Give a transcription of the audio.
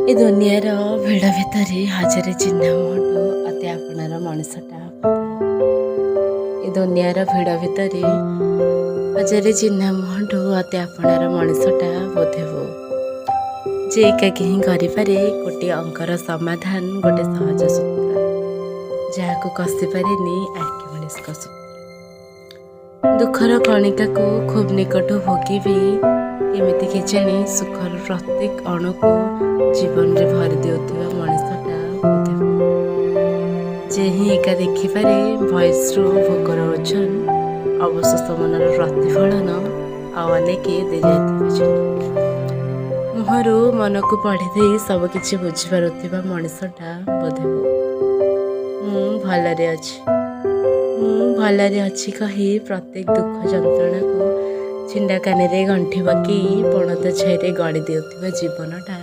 ଏ ଦୁନିଆର ଭିଡ଼ ଭିତରେ ହଜାରେ ଚିହ୍ନା ମୋଠୁ ଅତି ଆପଣାର ମଣିଷଟା। ଏ ଦୁନିଆର ଭିଡ଼ ଭିତରେ ହଜାରେ ଚିହ୍ନା ମୁହଁଠୁ ଅତି ଆପଣାର ମଣିଷଟା ବୋଧେ ବୋଉ, ଯେ ଏକାକୀ ହିଁ କରିପାରେ ଗୋଟିଏ ଅଙ୍କର ସମାଧାନ ଗୋଟେ ସହଜ ସୂତ୍ର, ଯାହାକୁ କଷିପାରେନି ଆର୍କିମିଡ଼ିସ୍ଙ୍କ ସୂତ୍ର। ଦୁଃଖର କଣିକାକୁ ଖୁବ୍ ନିକଟୁ ଭୋଗିବି କେମିତି କେଜାଣି ସୁଖର ପ୍ରତ୍ୟେକ ଅଣୁକୁ ଜୀବନରେ ଭରି ଦେଉଥିବା ମଣିଷଟା ବୋଧେ ବୋଉ, ଯେ ହିଁ ଏକା ଦେଖିପାରେ ଭଏସ୍ରୁ ଭୋକର ଓଜନ, ଅବଶୋଷ ମନର ପ୍ରତିଫଳନ ଆଉ ଅନେକେ ଦେଇଯାଇଥିବା ଚିହ୍ନ। ମୁହଁରୁ ମନକୁ ପଢ଼ିଦେଇ ସବୁକିଛି ବୁଝିପାରୁଥିବା ମଣିଷଟା ବୋଧେ ବୋଉ। ମୁଁ ଭଲରେ ଅଛି, ମୁଁ ଭଲରେ ଅଛି କହି ପ୍ରତ୍ୟେକ ଦୁଃଖ ଯନ୍ତ୍ରଣାକୁ ଛିଣ୍ଡା କାନିରେ ଗଣ୍ଠି ପକେଇ ପଣତ ଛାଇରେ ଗଣି ଦେଉଥିବା ଜୀବନଟା